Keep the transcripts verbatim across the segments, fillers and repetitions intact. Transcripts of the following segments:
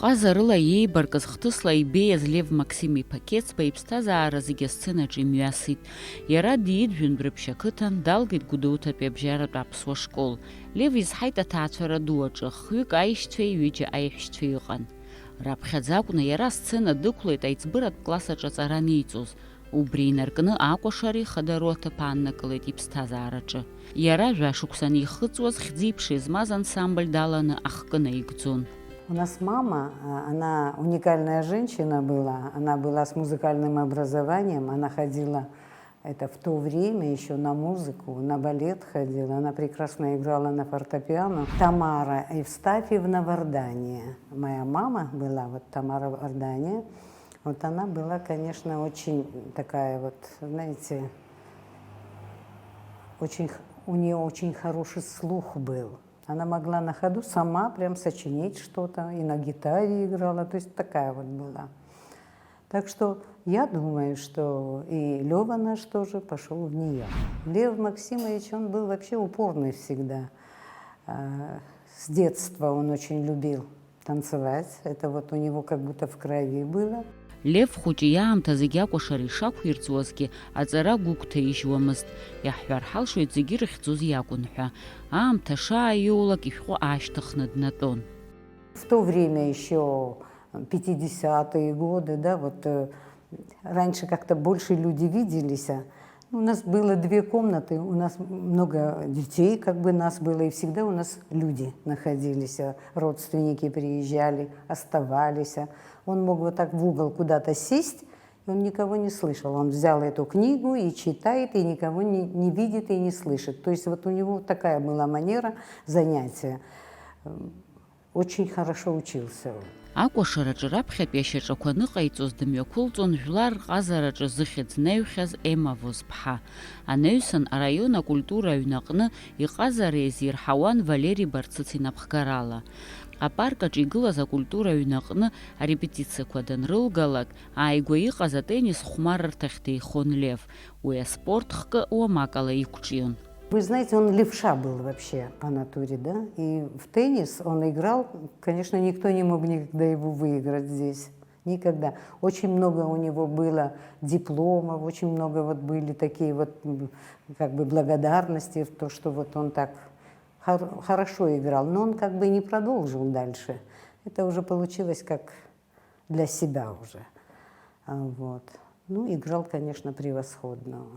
Ҟазарыла иеибаркыз хҭысла ибеиаз Лев Максим-иԥа Қьецба иԥсҭазаара зегьы асценаҿы имҩасит. Иара диит Жәындәрыԥшь ақыҭан, далгеит Гәдоуҭатәи абжьаратә аԥсуа школ. Лев изҳаит аҭаацәара ду аҿы, хҩык аишьцәеи ҩыџьа аиҳәшьцәеи ыҟан. Раԥхьаӡа акәны иара асцена дықәлеит аиҵбыратә класс аҿы аҵара аниҵоз. Убри инаркны акәашара ихадароу аҭыԥ ааннакылеит иԥсҭазаараҿы. Иара жәа-шықәса анихыҵуаз, хьӡи-ԥшеи змаз ансамбль даланы ахкы наигӡон. У нас мама, а, она уникальная женщина была, она была с музыкальным образованием, она ходила, это в то время еще на музыку, на балет ходила, она прекрасно играла на фортепиано. Тамара Евстафьевна Вардания, моя мама была, вот Тамара Вардания, вот она была, конечно, очень такая вот, знаете, очень, х- у нее очень хороший слух был. Она могла на ходу сама прям сочинить что-то, и на гитаре играла, то есть такая вот была. Так что я думаю, что и Лёва наш тоже пошёл в неё. Лев Максимович, он был вообще упорный всегда. А, С детства он очень любил танцевать. Это вот у него как будто в крови было. Лев хәыҷы иаамҭа зегь акәашара ишақәирӡуазгьы, аҵара гәыгәҭаижьуамызт. Иаҳҳәар ҳалшоит зегьы ирыхьӡоз иакәын ҳәа. Аамҭа шааиоулак ишәҟәы аашьҭыхны днатәон. В то время ещё пятидесятые годы, да, вот, э, раньше как-то больше люди виделись, а, ну, у нас было две комнаты, у нас много детей, как бы нас было, и всегда у нас люди находились, а, родственники приезжали, оставались, а. Он мог вот так в угол куда-то сесть, и он никого не слышал. Он взял эту книгу и читает, и никого не, не видит и не слышит. То есть вот у него такая была манера занятия. Очень хорошо учился он. Акәашараҿы раԥхьатәи ашьаҿақәа аныҟаиҵоз дымҩақәылҵон жәлар рҟазараҿы зыхьӡ наҩхьаз Ема Возԥҳа. Анаҩсан араион акультура аҩны аҟны иҟазара иазирҳауан Валери Барцыц инапхгарала. Апарк аҿы игылаз акультура аҩны аҟны арепетициақәа данрылгалак, ааигәа иҟаз атеннис хәмаррҭахь деихон Лев. Уи аспорт хкы уамак ала иқәҿион. Вы знаете, он левша был вообще по натуре, да? И в теннис он играл, конечно, никто не мог никогда его выиграть здесь. Никогда. Очень много у него было дипломов, очень много вот были такие вот, м, как бы благодарности в то, что вот он так хор- хорошо играл. Но он как бы не продолжил дальше. Это уже получилось как для себя уже. А, вот. Ну, играл, конечно, превосходно.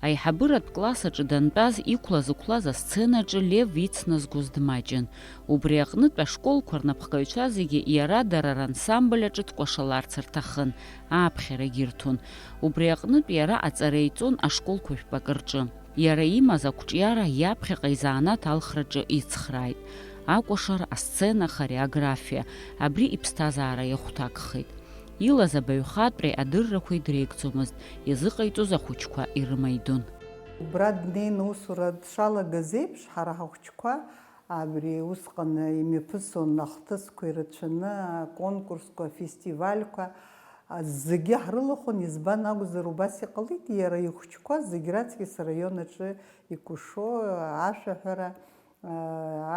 Аиҳабыратә класс аҿы дантәаз, иқәлаз-ықәлаз асценаҿы Лев ицназгоз дмаҷын. Убри аҟнытә ашколқәа рнапхгаҩцәа зегьы иара дара рансамбль аҿы дкәашаларц рҭахын, ааԥхьарагьы ирҭон. Убри аҟнытә иара аҵара иҵон ашколқәа жәпакы рҿы. Иара имаз ақәҿиара иаԥхьаҟа изанааҭ алхраҿы ицхрааит. Акәашара, асцена, ахореографиа, абри иԥсҭазаара иахәҭакхеит. Илаз абаҩхатәреи адыррақәеи дреигӡомызт, изыҟаиҵоз ахәыҷқәа ирымаидон. Убра днеины усура дшалагаз еиԥш, ҳара ҳахәыҷқәа абри усҟан имҩаԥысон ахҭысқәа ирацәаны, аконкурсқәа, афестивальқәа, а, зегьы ҳрылахәын, избан акәзар, убас иҟалеит, иара ихәыҷқәа зегь раҵкьыс араион аҿы икәашо, ашәаҳәара,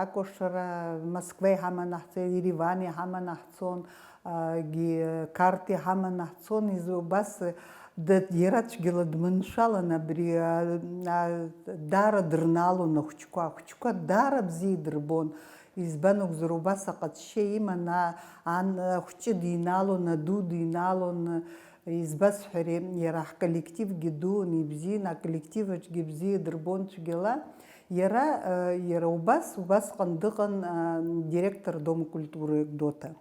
акәашара Москва иҳаманы ҳцеит, Ереван иҳаманы ҳцон, егьи Қарҭ иҳаманы ҳцон, из-, убас д-, иара цәгьала дманшәалан абри, а, а, даара дырнаалон ахәыҷқәа, ахәыҷқәа даара бзиа идырбон, избан акәзар, убас аҟазшьа иман, а, ан-, ахәҷы динаалон, аду динаалон, Избасҳәари, иара ҳколлективгьы дуун, ибзиан, аколлектив аҿгьы бзиа дырбон цәгьала. Иара, э, иара убас, убасҟан дыҟан, э, директор Дома культуры Гәдоуҭа.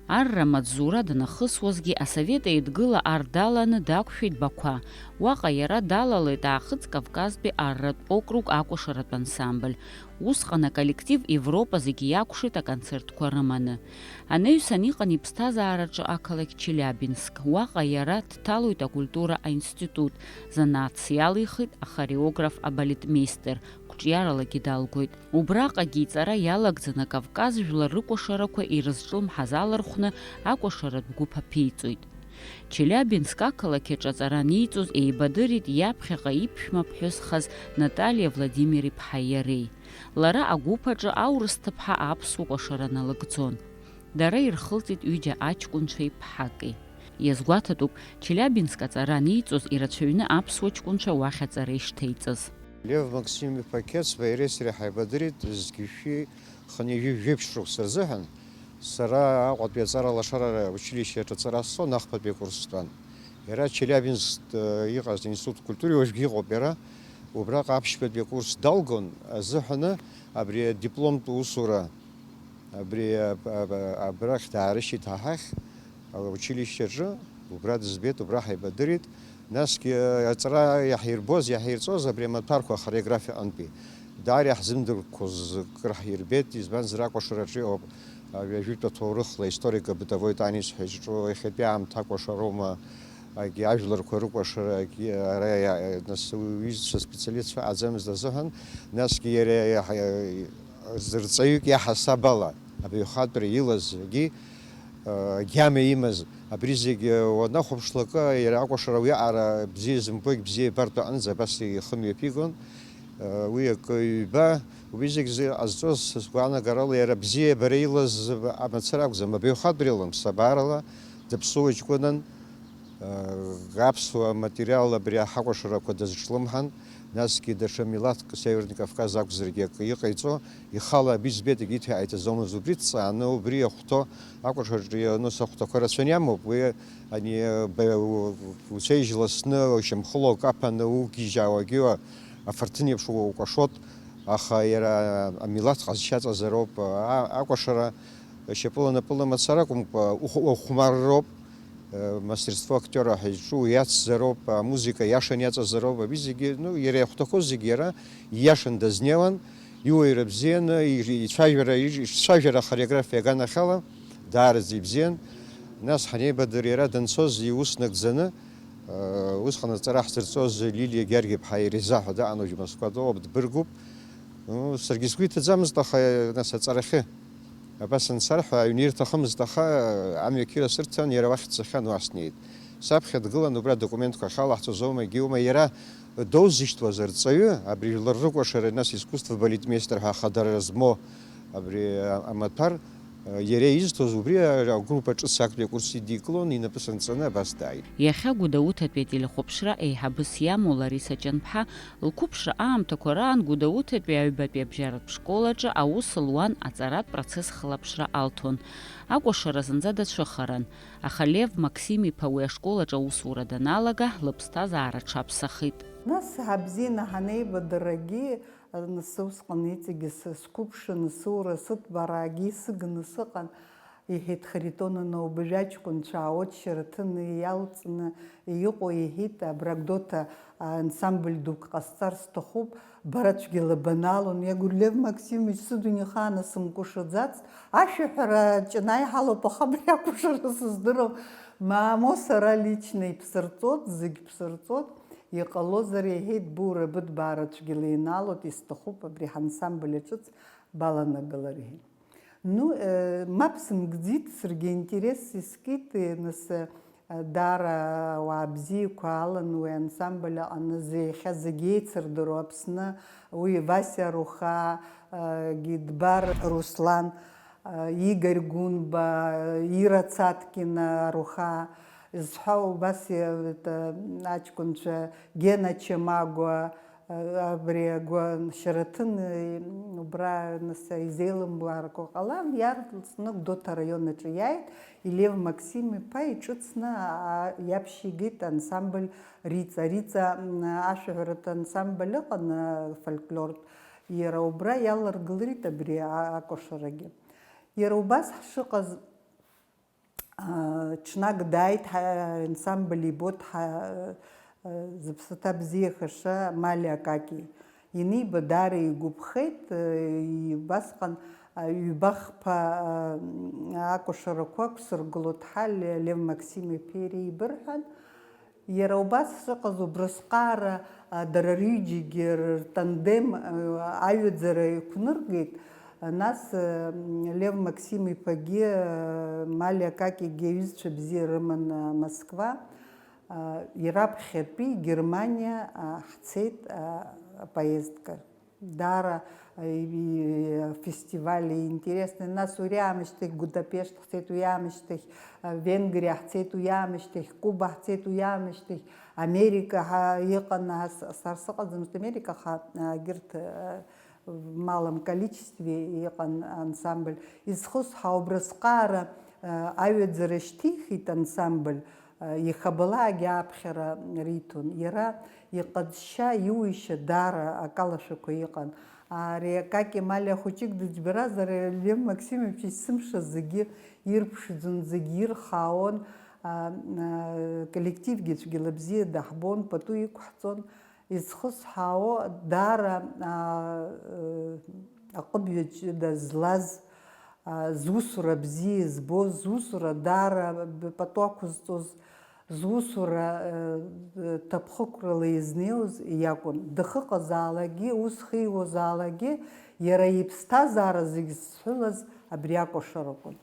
Арра амаҵзура данахысуазгьы, Асовет Еидгыла ар даланы дақәшәеит Бақәа. Уаҟа иара далалеит Аахыҵ Кавказтәи арратә округ акәашаратә ансамбль. Усҟан аколлектив Европа зегьы иакәшеит аконцертқәа рыманы. Анаҩсан иҟан иԥсҭазаараҿы ақалақь Челиабинск. Уаҟа иара дҭалоит акультура аинститут, занааҭс иалихит ахореограф-абалетмеистер, қәҿиаралагьы далгоит. Убраҟагьы иҵара иалагӡаны Кавказ жәлар рыкәашарақәа ирызҿлымҳаз алархәны акәашаратә гәыԥ аԥиҵоит. Челиабинск ақалақь аҿы аҵара аниҵоз еибадырит иаԥхьаҟа иԥшәма ԥҳәыс хаз Наталиа Владимир-иԥҳа иареи. Лара агәыԥ аҿы аурыс ҭыԥҳа аԥсуа кәашара налыгӡон. Дара ирхылҵит ҩыџьа аҷкәынцәеи ԥҳаки. Иазгәаҭатәуп, Челиабинск аҵара аниҵоз ирацәаҩны аԥсуа ҷкәынцәа уахь аҵара ишҭеиҵаз. Лев Максим-иԥа Қьецба иареи сареи ҳаибадырит зқьи жәшәи хынҩажәи жәеиԥшь шықәса рзыҳәан. Сара Аҟәатәи аҵара лашарара училищеаҿы аҵара сҵон, ахԥатәи акурс стәан. Иара Челиабинск, э, иҟаз аинститут культури, уажәгьы иҟоуп иара, убраҟа аԥшьбатәи акурс далгон азыҳәаны абри адипломтә усура, абри, а, а, а, абрахь даарышьҭит ҳа ҳахь, аучилищеаҿы, убра дызбеит, убра ҳаибадырит. Насгьы аҵара иаҳирбоз, иаҳирҵоз абри амаҭәарқәа ахореографиаҟынтәи. Даара иаҳзымдырқәоз кыр ҳирбеит, избанзар, акәашараҿы иҟоуп, а, ҩажәитәу аҭоурыхла, историка бытовой танец ҳәа изҿу, иахьатәи аамҭа акәашароума, агьи ажәларқәа рыкәашара, агьи ара иа-, нас уи иҩызцәа специалистцәа аӡамызт азыҳәан, насгьы иара иаҳа-, зырҵаҩык иаҳасаб ала абаҩхатәра илаз, агьи, а, агьама имаз, абри зегьы уанахәаԥшлакы, иара акәашара уиаҟара бзиа зымбогь бзиа ибартә аҟынӡа абас ихы мҩаԥигон. А, уи акы ҩба, убри зегь зи-, ҟазҵоз, сгәаанагарала, иара бзиабара илаз амацара акәӡам, абаҩхатәра илан, ԥсабарала дыԥсуа ҷкәынан, аԥсуа материал абри аҳакәашарақәа дазҿлымҳан, насгьы даҽа милаҭк Северный Кавказ акәзаргьы акы иҟаиҵо, ихала абри збеит, егьиҭ иҟаиҵаӡомызт, убри дҵааны, убри иахәҭоу акәашараҿы ианыз ахәҭақәа рацәаны иамоуп, уи ани, б-, у-, уцәеижь ласны, шьамхыла укаԥаны угьежьаауагьы афырҭын еиԥш укәашот, аха иара амилаҭ ҟазшьаҵазароуп, а-, акәашара шьапыла-напыла мацара акәымкәа, ухәмарроуп, э, мастерство актера ҳәа изҿу уи иацзароуп, амузыка иашан иаҵазароуп, абри зегьы, ну, иара иахәҭақәоу зегьы иара ииашан дазнеиуан, иуаҩра бзианы, и-, ицәажәара, ицәажәара ахореографиа аганахьала даараӡа ибзиан. Нас ҳанеибадыр, иара данцоз иус нагӡаны, э, усҟан аҵара ҳзырҵоз Лилиа Георги-иԥҳа Ереза ҳәа даҟан, уажә Москватәоуп, дбыргуп. Ну, саргьы сгәы иҭаӡамызт, аха, нас аҵарахьы. Абас ансарҳәа, аҩны ирҭахымызт, аха амҩа қьира сырҭан, иара уахь дцахьан, уа снеит. Саԥхьа дгылан, убра адокументқәа ахьалаҳҵоз аума, егьиума, иара доузышьҭуаз арҵаҩы, абри жәлар рыкәашара, нас искусство балетмейстер ҳәа ахадара змоу абри амаҭәар, иара изҭоз убри агруппа ҿыц актәи акурс идикылон, инапы санҵаны абас дааит. Иахьа Гәдоуҭатәи ателехәаԥшра еиҳабыс иамоу Лариса Ҷанԥҳа лқәыԥшра аамҭақәа раан Гәдоуҭатәи аҩбатәи абжьаратә школ аҿы аус луан, аҵаратә процесс хылаԥшра алҭон. Акәашара зынӡа дацәыхаран, аха Лев Максим-иԥа уи ашкол аҿы аусура даналага, лыԥсҭазаара аҽаԥсахит. Нас ҳабзианы ҳанеибадырагьы, нас усҟан иҵегьы сы-, сқәыԥшын, сыура, сыҭбаараагьы исыгны сыҟан. Иҳәеит Харитон, ана убжә аҷкәынцәа аоччара ҭыны иалҵны иҟоу, иҳәеит, абра Гәдоуҭа ансамбль дук ҟасҵар сҭахуп, бара цәгьала банаалон, иагу Лев Максимович, сыдунеихааны сымкәашаӡацт, ашәаҳәара ҷынаиҳалоуп, аха абри акәашара сыздыруам, мамоу, сара лично ибсырҵоит, зегь бсырҵоит, иҟалозар, иҳәеит, бура быҭбаара цәгьала инаалоит, исҭахуп абри ҳансамбль аҿыц баланагалар, иҳәеит. Ну, э, мап сымкӡит, саргьы интерес искит, э, нас, э, даара ауаа бзиақәа алан уи ансамбль аҟны, зы-, иахьа зегьы еицырдыруа Аԥсны, уи Васиа Арухаа, э, Гидбар Руслан, э, Игорь Гәынба, э, Ира Цаткина Арухаа, зҳәа убас, э, это, аҷкәынцәа Гена Чемагәа, Абри агәы Шьараҭын, убра, нас, изеилымкаарақәо ҟалан, иаарласны Гәдоуҭа араион аҿы иааит, Лев Максим-иԥа иҿыцны, а, иаԥшьигеит ансамбль Риҵа. Риҵа, м, ашәаҳәаратә ансамбль ыҟан, а, фольклортә, иара убра иаларгылеит абри, а, акәашарагьы. Иара убас ҳшыҟаз, Ҽнак дааит ҳа-, ансамбль ибот ҳа-, зыԥсаҭа бзиахаша Малиа Каки. Ианиба, даара игәаԥхеит, убасҟан ҩба-хԥа акәашарақәа ақәсыргыло дҳа-, Ле-, Лев Максим-иԥеи иреибырҳәан. Иара убас шыҟаз убрысҟаара, а, дара рҩыџьагьы ртандем, а, аҩаӡара иқәныргеит. Нас, а, Лев Максим-иԥагьы, а, Малиа Какигьы аҩызцәа бзиа рыман, а, Москва. А, ираԥхьатәи Германиа, а, ҳцеит, а, апоездка. Даара, э, и-, фестивали интересны. Нас уи аамышьҭахь Будапешт ҳцеит, уи аамышьҭахь, э, Венгриа ҳцеит, уи аамышьҭахь Куба ҳцеит, уи аамышьҭахь Америка ҳа-, иҟан, ас-, сара сыҟаӡамызт Америка, аха, э, егьырҭ, э, в малом количестве иҟан ансамбль. Изхысҳәаау убрысҟаара, э, аҩаӡара шьҭихит ансамбль. Иахьабалакгьы аԥхьара риҭон. Иара иҟазшьа, иуишьа даара акалашәақәа иҟан. Ари Каки Малиа хәыҷык дыџьбаразар, Лев Максимович есымша зегьы ирԥшӡон, зегьы ирхаауан, а, а, коллективгьы цәгьала бзиа даҳбон, пату иқәҳҵон. Изхысҳәаауа, даара, а, э, аҟыбҩаҿы дызлаз, а, зусура бзиа избоз, зусура даара б-, пату ақәызҵоз, зусура, э, э, ҭаԥхықәрала изнеиуаз иакәын. Дахыҟазаалакгьы, ус хиуазаалакгьы, иара иԥсҭазаара зегь зцәылаз абри акәашаракәын.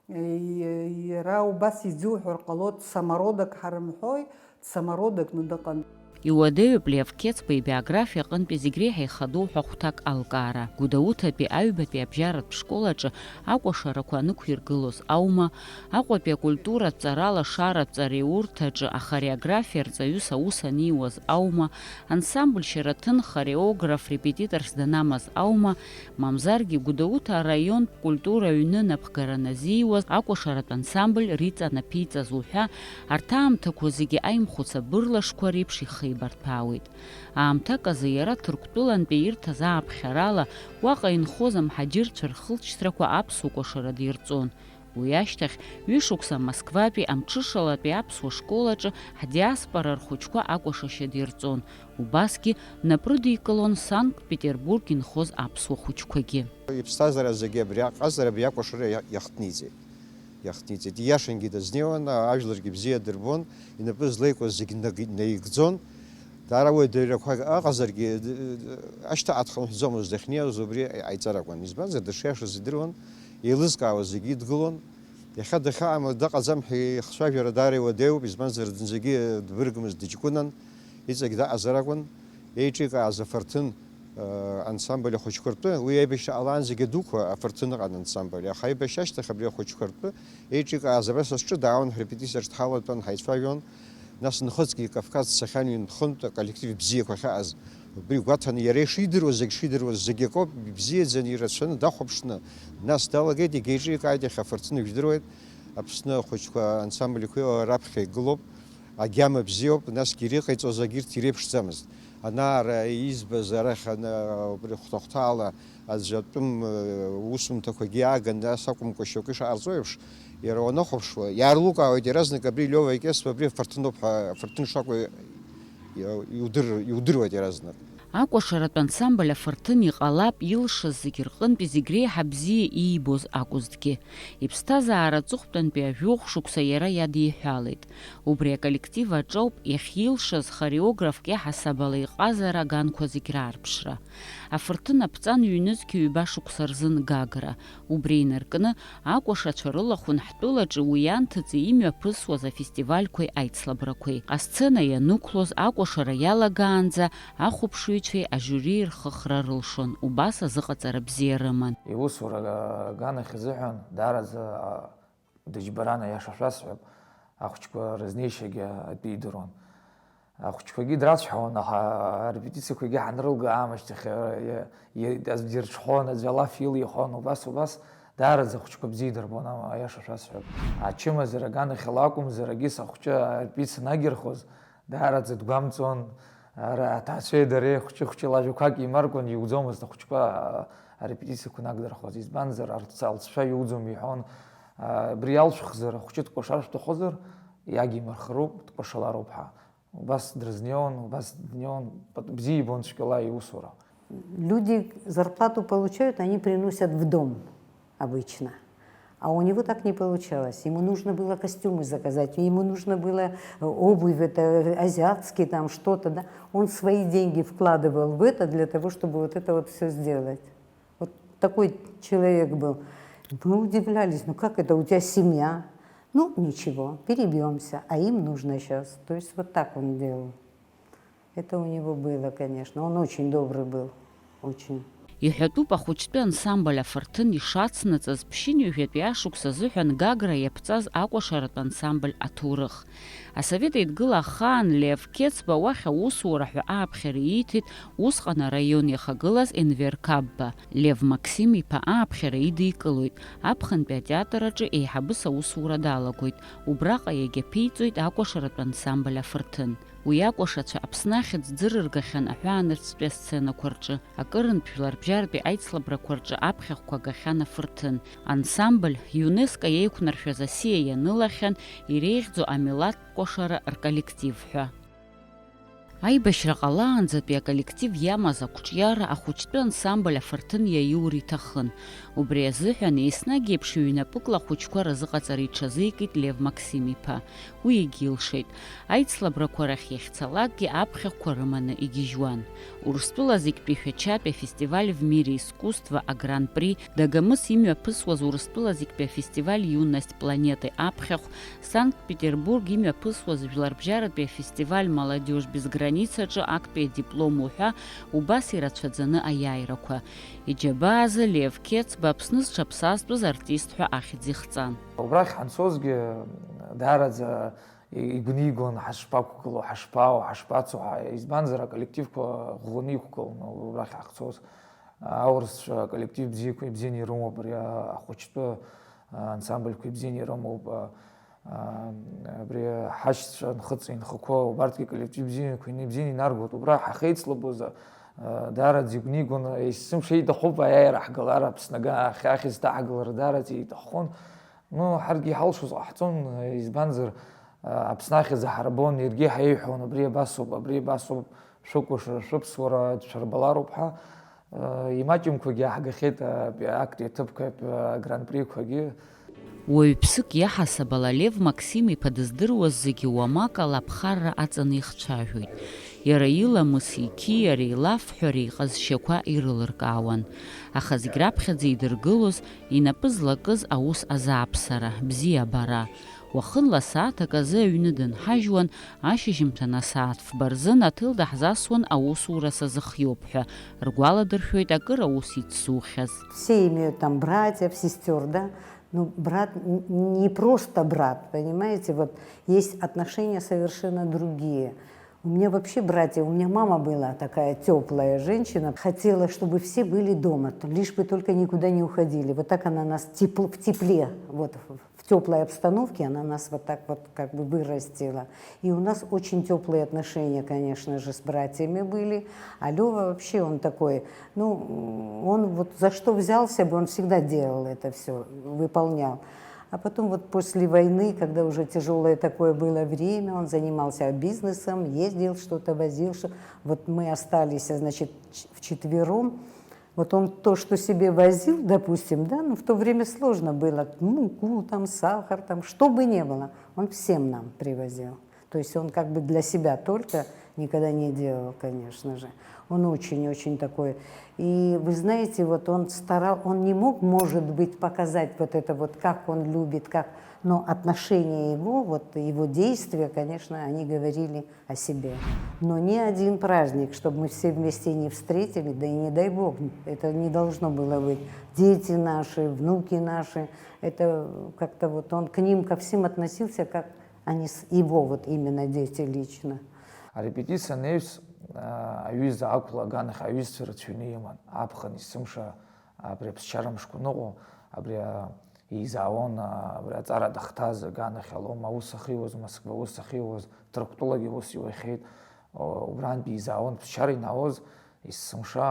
Иара убас изуҳәар ҟалоит, самородок ҳарымҳәои, самородокны дыҟан. Иуадаҩуп Лев Қьецба ибиографиа аҟынтәи зегь реиҳа ихадоу ҳәа хәҭак алкаара. Гәдоуҭатәи аҩбатәи абжьаратә школ аҿы акәашарақәа анықәиргылоз аума, Аҟәатәи акультуратә ҵара лашаратә ҵареурҭаҿы ахореографиа рҵаҩыс аус аниуаз аума, ансамбль Шьараҭын хореограф репетиторс данамаз аума, мамзаргьы Гәдоуҭа араионтә культура аҩны напхгара назиуаз акәашаратә ансамбль риҵанаԥиҵаз уҳәа, арҭ аамҭақәа зегьы аимхәыц абырлашқәа реиԥш ихеибарҭәаауеит. Аамҭак азы иара Ҭырқәтәылантәи ирҭаз ааԥхьарала, уаҟа инхоз амҳаџьырцәа рхылҵшьҭрақәа аԥсуа кәашарада ирҵон. Уи ашьҭахь, ҩышықәса Москватәи амҽышалатәи аԥсуа школ аҿы ҳдиаспора рхәыҷқәа акәашашьа дирҵон, убасгьы напрыдикылон Санкт-Петербург инхоз аԥсуа хәыҷқәагьы. Иԥсҭазаара зегьы абри аҟазара, абри акәашара иа-, иахҭниҵеит. Иахҭниҵеит. Ииашангьы дазнеиуан, ажәларгьы бзиа дырбон, инапы злеикуаз зегь наг-, наигӡон. Даара уадаҩрақәак ыҟазаргьы, д-, д-, ашьҭа аҭхынҳәӡомызт, дахьнеиуаз убри ҟаиҵар акәын. Избанзар, дышиашаз идыруан, еилызкаауаз зегьы идгылон. Иахьа дахьаама, дыҟаӡам ҳәа ихцәажәара даара иуадаҩуп, избанзар, зынӡагьы дбыргмызт, дыҷкәынан, иҵегь даҟазар акәын. Еиҿикааз афырҭын, э, ансамбль ахәыҷқәа ртәы, уи аибашьра ҟалаанӡагьы адуқәа афырҭын ыҟан ансамбль, аха аибашьра ашьҭахь абри ахәыҷқәа ртәы еиҿикааз абас азҿы даауан, ҳрепетициаҿ дҳалатәан, ҳаицәажәон. Нас нхыҵгьы Кавказ дцахьан ҩынтә-хынтә аколлектив бзиақәа ахьааз. Убри гәаҭаны иара ишидыруаз, зегь шидыруаз, зегь акоуп, ибзиаӡаны, ирацәаны дахәаԥшны, нас далагеит, егьеиҿикааит, иахьа афырҭын жәдыруеит, Аԥсны ахәыҷқәа ансамбльқәа раԥхьа игылоуп, агьама бзиоуп, насгьы ириҟаиҵоз агьырҭ иреиԥшӡамызт. Ана ара избаз арахь ана, убри хәҭа-хәҭаала аӡәы атәым, э, усумҭақәагьы иааган, ас акәымкәа шьоукы ишҟарҵо еиԥш, иара уанахәаԥшуа, иаарлукаауеит иаразнак абри Лиова Кьесба абри афырҭын ауп ҳәа, афырҭын шакәу иа-, иудыр-, иудыруеит иаразнак. Акәашаратә ансамбль афырҭын иҟалап илшаз зегь рҟынтәи зегь реиҳа бзиа иибоз акәызҭгьы. Иԥсҭазаара аҵыхәтәантәи ажәохә шықәса иара иадиҳәалеит. Убри аколлектив аҿоуп иахьилшаз хореографк иаҳасаб ала иҟазара аганқәа зегь раарԥшра. Афырҭын аԥҵан ҩнызқь ҩба шықәса рзын Гагра. Убри инаркны, акәашацәа рылахәын ҳтәылаҿы уи анҭыҵ имҩаԥысуаз афестивальқәеи аицлабрақәеи. Асцена ианықәлоз, акәашара иалагаанӡа, ахәаԥшыҩцәеи ажиури рхыхра рылшон, убас азыҟаҵара бзиа рыман. Иусура аганахь азыҳәан даараӡа дыџьбаран, аиаша шәасҳәап, ахәыҷқәа рызнеишьагьы атәы идыруан. Ахәыҷқәагьы драцәҳауан, аха арепетициақәагьы ҳанрылга аамышьҭахь, иа-, иа-, аӡә дирҽхәон, аӡәы алаф илихуан, убас, убас даараӡа ахәыҷқәа бзиа идырбон, ама-, аиаша шәасҳәап. Ачымазара аганахьала акәымзар, агьыс ахәҷы арепетициа анагирхоз, даараӡа дгәамҵуан, ара аҭаацәеи дареи хәҷы-хәҷыла ажәақәак еимаркуан, иуӡомызт ахәҷқәа, а, арепетициақәа нагдырхуаз. Избанзар, арц-, алҵшәа иуӡом иҳәон. А, абри иалшәхзар, ахәҷы дкәашар шәҭахозар, иагимырхароуп, дкәашалароуп ҳәа. Убас дрызнеиуан, убас днеиуан, пат-, бзиа ибон цәгьала иусура. Люди зарплату получают, они приносят в дом обычно. А у него так не получалось. Ему нужно было костюмы заказать, ему нужно было, э, обувь, это, э, азиатский там что-то, да. Он свои деньги вкладывал в это для того, чтобы вот это вот всё сделать. Вот такой человек был. Мы удивлялись: «Ну как это, у тебя семья?» «Ну, ничего, перебьёмся, а им нужно щас». То есть вот так он делал. Это у него было, конечно. Он очень добрый был. Очень. Иҳәатәуп ахәыҷтәы ансамбль афырҭын ишацнаҵаз ԥшьынҩажәатәи ашықәс азыҳәан Гагра иаԥҵаз акәашаратә ансамбль аҭоурых. Асовет Еидгыла ахаан Лев Қецба уахь аусура ҳәа ааԥхьара ииҭеит усҟан араион иахагылаз Енвер Қапба. Лев Максим-иԥа ааԥхьара идикылоит, аԥхынтәи атеатр аҿы еиҳабыс аусура далагоит, убраҟа иагьаԥиҵоит акәашаратә ансамбль афырҭын. Уи акәашацәа Аԥсны ахьӡ ӡырыргахьан аҳәаанырцәтәи асценақәа рҿы, акырынтә жәларбжьаратәи аицлабрақәа рҿы аԥхьахәқәа гахьан афырҭын. Ансамбль, ЮНЕСКО иеиқәнаршәаз асиа ианылахьан иреиӷьӡоу амилаҭтә кәашара рколлектив ҳәа. Аибашьра ҟалаанӡатәи аколлектив иамаз ақәҿиара ахәыҷтәы ансамбль афырҭын иаиур иҭахын. Убри азыҳәан еснагь еиԥш ҩнапыкла ахәыҷқәа рзыҟаҵара иҽазикит Лев Максим-иԥа. Уи егьилшеит. Аицлабрақәа рахь иахьцалакгьы аԥхьахәқәа рыманы игьежьуан. Урыстәыла зегьтәи шәачатәи афестиваль «В мире искусства» агран-при, Дагомыс имҩаԥысуаз Урыстәыла зегьтәи афестиваль «Юность планеты» аԥхьахә, Санкт-Петербург имҩаԥысуаз жәларбжьаратәи афестиваль «Молодёжь без границ» аҿы актәи адиплом уҳәа убас ирацәаӡаны аиааирақәа. Иџьабаа азы Лев Қецба Аԥсны зҽаԥсазтәыз артист ҳәа ахьӡ ихҵан. Убрахь ҳанцозгьы даараӡа игәнигон, ҳашԥақәгылоу, ҳашԥаау, ҳашԥацо ҳәа, избанзар, аколлективқәа ӷәӷәаны иқәгылон убрахь ҳахьцоз. Аурысцәа аколлектив бзиақәа ибзианы ирымоуп, абри ахәыҷтәы ансамбльқәа ибзианы ирымоуп, абри ҳашьцәа нхыҵ инхақәа, убарҭгьы аколлектив бзиақәа ибзианы инаргоит. Убра ҳахеицлабоз, даараӡа игәнигон, есымша иҭахуп аиааира ҳгалара Аԥсны ахь, ахьӡ ҭаҳгалара даараӡа иҭаххон. Ну, ҳаргьы иҳалшоз ҟаҳҵон, избанзар, Аԥсны ахьӡ ҳарбон, иаргьы ҳаиҳәон, абри абасоуп, абри абасоуп, шәыкәашара, шәыԥсуара дшәарбалароуп ҳәа. Имаҷымкәагьы иааҳгахьеит актәи аҭыԥқәеи агран-приқәагьы. Уаҩԥсык иаҳасаб ала Лев Максим-иԥа дыздыруаз зегьы уамак ала аԥхарра аҵаны ихцәажәоит. Иара иламыси иқьиареи, илафҳәареи иҟазшьақәа ирылыркаауан. Аха зегь раԥхьаӡа идыргылоз, инапы злакыз аус азааԥсара, бзиабара. Уахынла сааҭак азы аҩны дынҳажьуан, ашьыжьымҭан асааҭ фба рзын аҭел даҳзасуан аусура сазыхиоуп ҳәа, ргәаладыршәоит акыр аус ицзухьаз. Все имеют там братьев, сестер, да? Ну, брат н- не просто брат, понимаете? Вот есть отношения совершенно другие. У меня вообще братья, у меня мама была такая теплая женщина, хотела, чтобы все были дома, лишь бы только никуда не уходили. Вот так она нас тепл- в тепле, вот в- в теплой обстановке она нас вот так вот как бы вырастила. И у нас очень теплые отношения, конечно же, с братьями были. А Лёва вообще он такой, ну, он вот за что взялся бы, он всегда делал это все, выполнял. А потом вот после войны, когда уже тяжелое такое было время, он занимался бизнесом, ездил, что-то возил, что вот мы остались, значит, ч- вчетвером. Вот он то, что себе возил, допустим, да, ну, в то время сложно было, муку, там, сахар, там, что бы ни было, он всем нам привозил. То есть он как бы для себя только никогда не делал, конечно же. Он очень-очень такой. И вы знаете, вот он старал, он не мог, может быть, показать вот это вот, как он любит, как, но отношения его, вот его действия, конечно, они говорили о себе. Но ни один праздник, чтобы мы все вместе не встретили, да и не дай Бог, это не должно было быть. Дети наши, внуки наши, это как-то вот он к ним ко всем относился, как они с- его вот именно дети лично. Арепетициа анаҩс, аа, аҩыза ақәла аганахь аҩызцәа рацәаҩны иман. Аԥхын есымша абри аԥсшьара мшқәа ныҟәо, абри, аа, еизаауан, аа, абри аҵара дахҭаз аганахь алома аус ахьиуаз, Москва аус ахьиуаз, Ҭырқәтәылагьы аус иуахьеит. О, убрантәи еизаауан ԥсшьара инаауаз, есымша,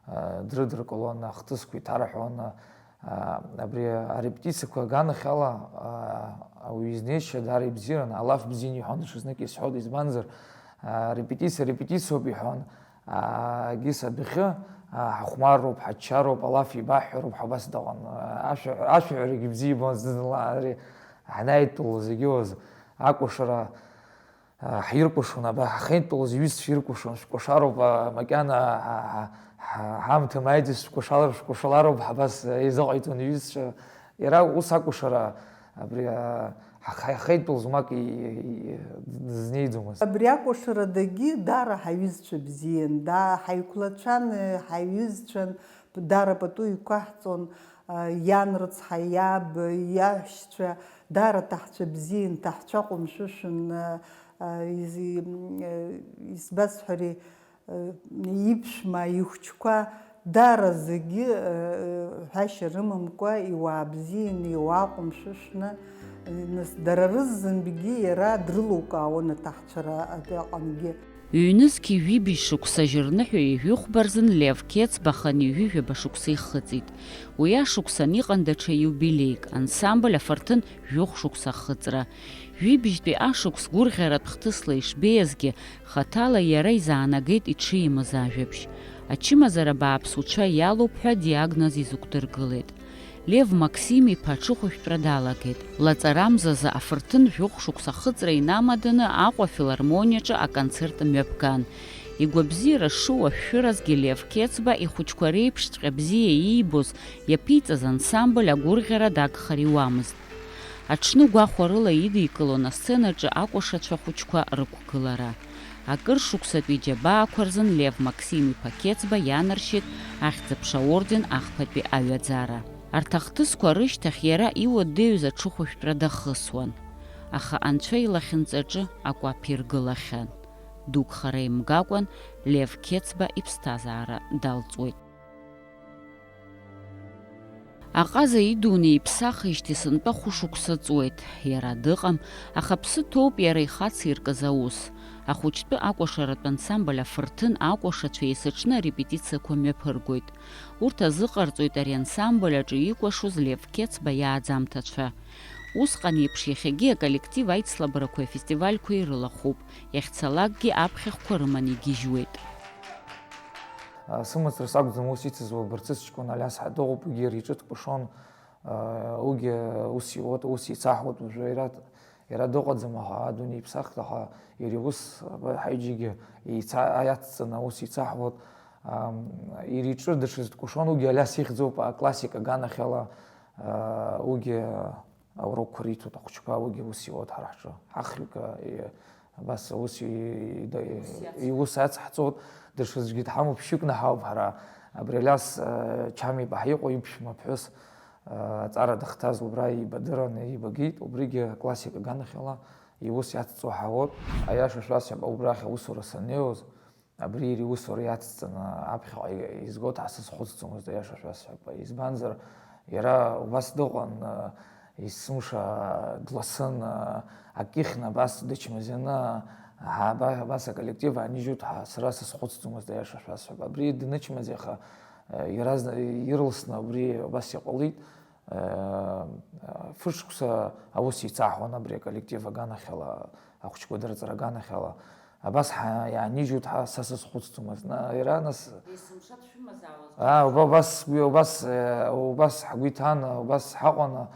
аа, дрыдыркылон, ахҭысқәа иҭарҳәон, аа, абри арепетициақәа аганахьала, аа, ауаҩы изнеишьа даара ибзиан, алаф бзианы иҳәон, ҽазнык исҳәоит, избанзар, аа, репетициа репетициоуп иҳәон, аа, Гиса адәахьы, аа, ҳахәмарроуп, ҳаччароуп, алаф еибаҳҳәароуп ҳәа убас дыҟан. Ашәа-, ашәаҳәарагьы бзиа ибон зны-зынла, ари ҳанааидтәалоз егьиуаз акәашара, ҳиркәашон, аба, ҳахьынтәалоз иҩызцәа иркәашон, шәкәашароуп, а, макьана, а, ҳа-, ҳа-, ҳаамҭа маиӡаз шәкәашалар-, шәкәашалароуп, ҳабас, а, еизыҟаиҵон иҩызцәа. Иара ус акәашара, абри, а, Ҳахаихеит лзумак и-, и-, дызнеиӡомызт. Абри акәашарадагьы даара ҳаҩызцәа бзиан, да, ҳаиқәлацәан, ҳаҩызцәан, даара пату иқәаҳҵон, а, иан рыцҳа, иаб, иаҳәшьцәа, даара ҭаҳцәа бзиан, ҭаҳцәа ҟәымшәышәын, а, а, из-, и-, м, э, избасҳәари, иԥшәма, ихәыҷқәа, даара зегьы, ҳәашьа рымамкәа, иуаа бзианы, иуаа ҟәымшәышәны, нас, дара рызынтәгьы иара дрылукаауан аҭаҳцәара аҟынгьы. Ҩнызқьи жәибжь шықәса жьырныҳәа ҩажәихәба рзын Лев Қьецба хынҩажәи жәаба шықәса ихыҵит. Уи ашықәсан иҟан даҽа иубилеик, ансамбль афырҭын жәохә шықәса ахыҵра. Жәибжьтәи ашықәс гәырӷьаратә хҭысла ишбеиазгьы, хаҭала иара изаанагеит иҽимыз ажәабжь. Ачымазара бааԥс уцәа иалоуп ҳәа диагноз изықәдыргылеит. Лев Максим-иԥа аҽыхәышәтәра далагеит. Лаҵарамзазы афырҭын жәохә шықәса ахыҵра инамаданы Аҟәа афилармониаҿы аконцерт мҩаԥган. Игәабзиара шыуашәшәыразгьы Лев Қьецба ихәыҷқәа реиԥшҵәҟьа бзиа иибоз, иаԥиҵаз ансамбль агәырӷьара дагхар иуамызт. Аҽны гәахәарыла идикылон асценаҿы акәашацәа хәыҷқәа рықәгылара. Акыр шықәсатәи иџьабаақәа рзын Лев Максим-иԥа Қьецба ианаршьеит Ахьӡ-аԥша орден ахԥатәи аҩаӡара. Арҭ ахҭысқәа рышьҭахь иара иуадаҩыз аҽыхәышәтәра дахысуан. Аха Анцәа илахьынҵаҿы акәаԥ иргылахьан. Дук хара имгакәан Лев Қьецба иԥсҭазаара далҵуеит. Аҟаза идунеи иԥсахижьҭеи сынтәа хәышықәса ҵуеит. Иара дыҟам, аха аԥсы ҭоуп иара ихациркыз аус. Ахәыҷтәы акәашаратә ансамбль афырҭын акәашацәа есыҽны арепетициақәа мҩаԥыргоит. Урҭ азыҟарҵоит ари ансамбль аҿы икәашоз Лев Қьецба иааӡамҭацәа. Усҟан еиԥш иахьагьы аколлектив аицлабрақәеи афестивальқәеи ирылахәуп. Иахьцалакгьы аԥхьахәқәа рыманы игьежьуеит. Сымацара сакәӡам ус ицызуа, Барцыц ҷкәын Алиас ҳәа дыҟоуп, уигьы иара иҿы дкәашон, уигьы ус иуеит, ус еицаҳуеит, уажәы иара, иара дыҟаӡам, аха адунеи иԥсахт, аха иара иус, ҳаҩыџьагьы еица-, иацҵаны аус еицаҳуеит, иара иҿы даҽаӡә дкәашон, уигьы Алиас ихьӡуп, аклассика аганахьала, уигьы аурокқәа риҭоит ахәыҷқәа, уигьы ус иуеит ҳара ҳҿы. Ҳахҩык, э, абас аус и-, и-, да-, Иус иац- иус ацҳҵоит, даҽаӡәгьы дҳамоуп, шьыкны ҳауп ҳара. Абри Алиас, э, Чамиба ҳаиҟәа иԥшәма ԥҳәыс, э, аҵара дахҭаз убра ибадыран, ибагеит, убригьы аклассика аганахьала иус иацҵо ҳауеит. Аиаша шәасҳәап, убрахь аусура саннеиуаз, Абри иара иусура иацҵаны аԥхьаҟа изгоит ҳәа сазхәыцӡомызт, аиаша шәасҳәап. Избанзар, иара убас дыҟан, есымша дласын, акы ихьны абас дычмазаҩны, аба-, абас аколлектив аанижьуеит ҳәа сара сазхәыцӡомызт, аиаша шәасҳәап. Абри днычмазаҩха, иаразнак ирласны убри абас иҟалеит. Фышықәса аус еицаҳуан абри аколлектив аганахьала, ахәыҷқәа дырҵара аганахьала. Абас ҳа-, иаанижьуеит ҳәа са сазхәыцӡомызт. На-, иара нас Есымша дшәымазаауаз Аа, уба-, убас, убас, э, убас ҳгәы иҭан, убас ҳаҟан.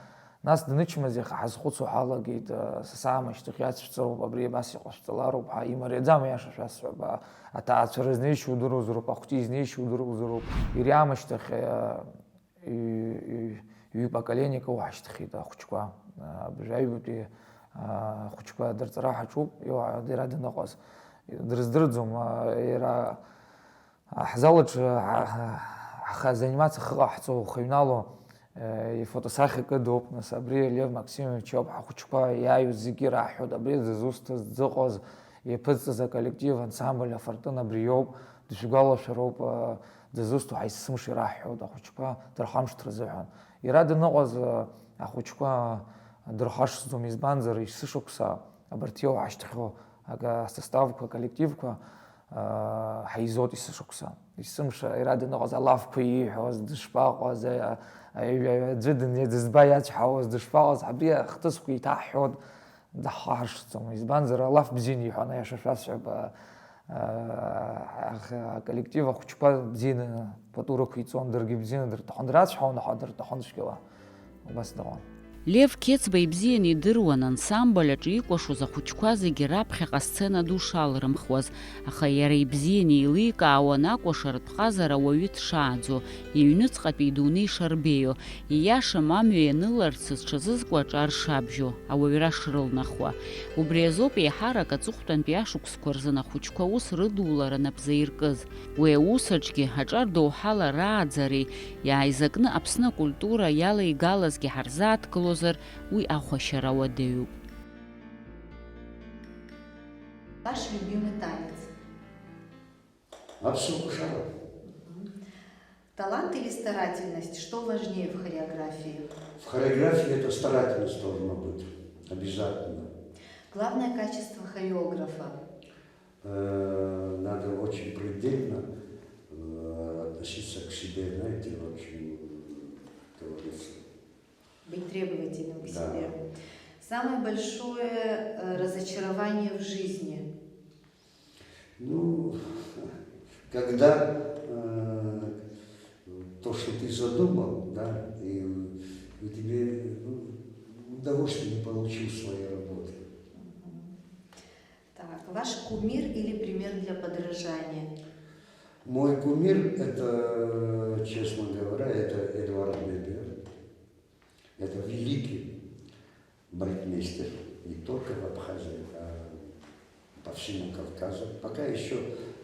Нас днычмазаҩха ҳазхәыцуа ҳалагеит, э, са саамышьҭахь иацшәҵароуп, абри абас иҟашәҵалароуп ҳәа, имариаӡам, аиаша шәасҳәап, а, аҭаацәара знеишьа удыруазароуп, ахәыҷы изнеишьа удыруазароуп. Иара иаамышьҭахь, э, ҩ-, ҩ-, ҩ-поколениак уҳашьҭхьеит ахәыҷқәа. Абыржәы аҩбатәи, а, ахәыҷқәа дырҵара ҳаҿуп, иуа-, иара даныҟаз. Дрыздырӡом, а, иара, а, ҳзал аҿы, а, ҳа-, ҳзанимациа хыҟаҳҵо, ухыҩнало, э, ифотосахьа кыдоуп, нас абри Лев Максимович ауп ҳахәыҷқәа иааиуаз зегьы ираҳҳәоит, абри дызусҭаз, дзыҟаз, иаԥызҵаз аколлектив, ансамбль афырҭын абри иоуп, дышәгәалашәароуп, а, дызусҭоу ҳаисымш ираҳҳәоит ахәыҷқәа дырхамшҭра азыҳәан. Иара даныҟаз, а, ахәыҷқәа дырхашҭӡом, избанзар, есышықәса абарҭ иоуҳашьҭхьоу ага-, асоставқәа, аколлективқәа, а, ҳаизоит есышықәса. Есымша иара даныҟаз алафқәа ииҳәоз, дышԥаҟаз, а, а, аҩ-, аҩ-, аӡәы дын-, дызба иацәҳауаз, дышԥаҟаз, абри ахҭысқәа еиҭаҳҳәон, даҳхашҭӡом. Избанзар, алаф бзианы иҳәон, аиаша шәасҳәап, а, а, ах-, аколлектив ахәыҷқәа бзианы пату рықәиҵон, даргьы бзианы дырҭахон, драцәҳауан, аха дырҭахон цәгьала. Убас дыҟан. Лев Қьецба ибзианы идыруан ансамбль аҿы икәашоз ахәыҷқәа зегьы раԥхьаҟа асцена ду шалрымхуаз, аха иара ибзианы еиликаауан акәашаратә ҟазара ауаҩы дшааӡо, иҩныҵҟатәи идунеи шарбеио, ииашам амҩа ианыларц зҽазызкуа аҿар шабжьо, ауаҩра шрылнахуа. Убри азоуп еиҳарак аҵыхәтәантәи ашықәсқәа рзын ахәыҷқәа аус рыдулара нап заиркыз. Уи аус аҿгьы аҿар доуҳала рааӡареи иааизакны Аԥсны акультура иалеигалазгьы ҳарзааҭгылозар, уи ахәашьара уадаҩуп. Ваш любимый танец? Апсу Кушаров. Мгм. Талант или старательность? Что важнее в хореографии? В хореографии это старательность должна быть. Обязательно. Главное качество хореографа? Э, надо очень предельно, э, относиться к себе, знаете, очень, как говорится. Быть требовательным к Да. себе. Самое большое, э, разочарование в жизни? Ну, когда, э, то, что ты задумал, да, и, и тебе, ну, удовольствие не получил в своей работе. Мгм. Так, ваш кумир или пример для подражания? Мой кумир, это, честно говоря, это Эдуард Бебер. Это великий балетмейстер не только в Абхазии, а по всему Кавказу. Пока еще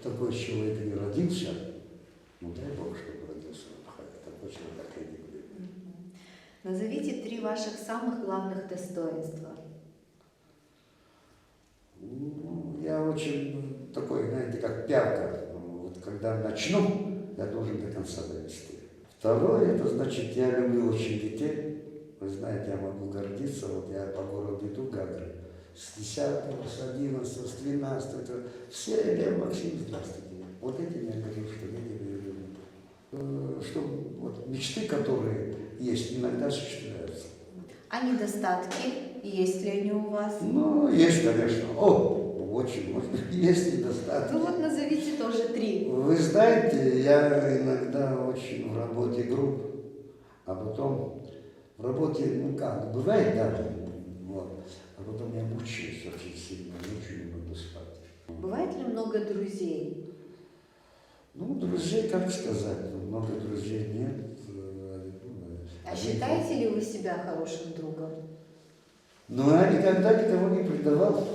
такой человек не родился, ну дай Бог, чтобы родился в Абхазии. Такой человек, как Эдик Бебер. Мгм. Назовите три ваших самых главных достоинства. Ну, я очень такой, знаете, как пиалка. Вот когда начну, я должен до конца довести. Второе, это значит, я люблю очень детей. Вы знаете, я могу гордиться, вот я по городу иду, Гагры, с десятого, с одиннадцатого, с двенадцатого, это все: «Лев, Максим, здравствуйте». Вот этим я горжусь, что я тебя люблю. Э, что вот мечты, которые есть, иногда осуществляются. А недостатки? Есть ли они у вас? Ну, есть, конечно. О, очень много. Есть недостатки. Ну вот назовите тоже три. Вы знаете, я иногда очень в работе груб, а потом в работе, ну как, бывает, да, вот, а потом я мучаюсь очень сильно, ночью не могу спать. Бывает ли много друзей? Ну, друзей, как сказать, много друзей нет. Э, ну, А один считаете ли вы себя хорошим другом? Ну, я никогда никого не предавал.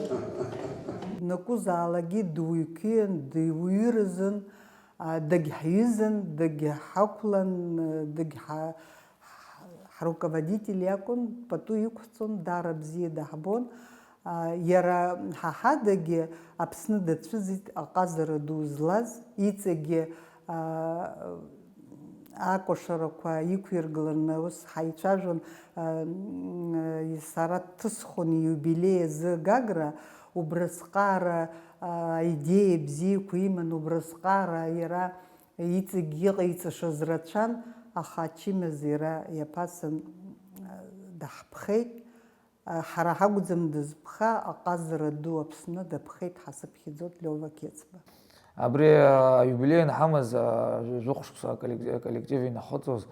Накәызаалакгьы дуаҩқәан, дуаҩразын, а, дагьҳҩызан, дагьҳақәлан, дагьҳа-, ҳ-, ҳруководитель иакәын, пату иқәҳҵон, даара бзиа даҳбон. А, иара ҳа ҳадагьы Аԥсны дацәыӡит аҟазара ду злаз, иҵегьы, а, акәашарақәа иқәиргыланы ус ҳаицәажәон, а, м, сара дҭысхон ииубилеи азы Гагра, убрысҟара, а, аидеиа бзиақәа иман, убрысҟара иара иҵегь иҟаиҵашаз рацәан, аха ачымазара иаԥасын, даҳԥхеит. Ҳара ҳакәӡам дызԥха, аҟазара ду Аԥсны даԥхеит, ҳасыԥхьаӡоит Лиова Қьецба. Абри, а, аиубилеи анҳамаз, а, жәохә шықәса аколлек-, аколлектив инахыҵуаз,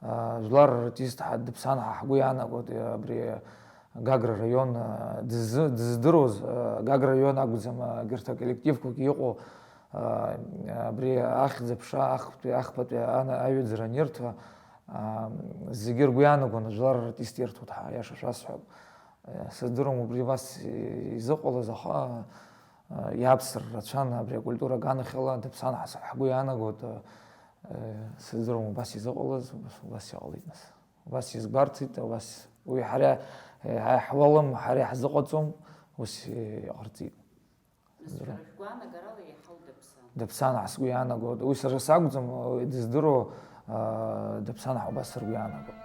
а, жәлар рартист ҳа-, дыԥсан ҳәа ҳгәы иаанагоит, а, абри Гагра раион, а, дызы-, дыздыруаз, а, Гагра раион акәӡам, а, егьырҭ аколлективқәагьы иҟоу, а, абри ахьӡ-аԥша, ахԥатәи, ахԥатәи ана-, аҩаӡара анирҭо, а, зегьы ргәы иаанагон, жәлар рартист ирҭоит ҳәа, аиаша шәасҳәап. Э, сыздыруам убри убас изыҟалаз, аха, а, иаԥсыр рацәан абри акультура аганахьала дыԥсан ҳәа ҳгәы иаанагоит, а, э, сыздыруам убас изыҟалаз, убас, убас иҟалеит нас. Убас изгәарҭеит, убас уи ҳара, э, ҳа иаҳуалым, ҳара иаҳзыҟаҵом, ус, э, иҟарҵеит. Нас шәара шәгәаанагарала иаҳау дыԥсан? Дыԥсан ҳәа сгәы иаанагоит. Уи сара сакәӡам, уи дыздыруа, а, дыԥсан ҳәа убас сыргәы иаанагоит.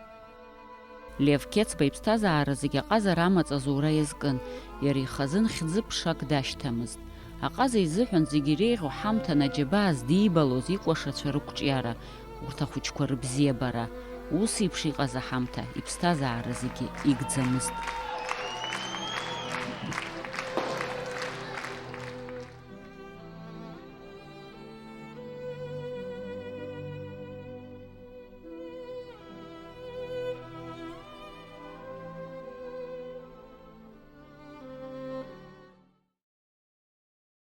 Лев Қьецба иԥсҭазаара зегьы аҟазара амаҵ азура иазкын, иара ихазын хьӡы-ԥшак дашьҭамызт. Аҟаза изыҳәан зегьы иреиӷьу ҳамҭан аџьабаа здибалоз икәашацәа рықәҿиара, урҭ ахәыҷқәа рыбзиабара, ус еиԥш иҟаз аҳамҭа иԥсҭазаара зегьы игӡамызт.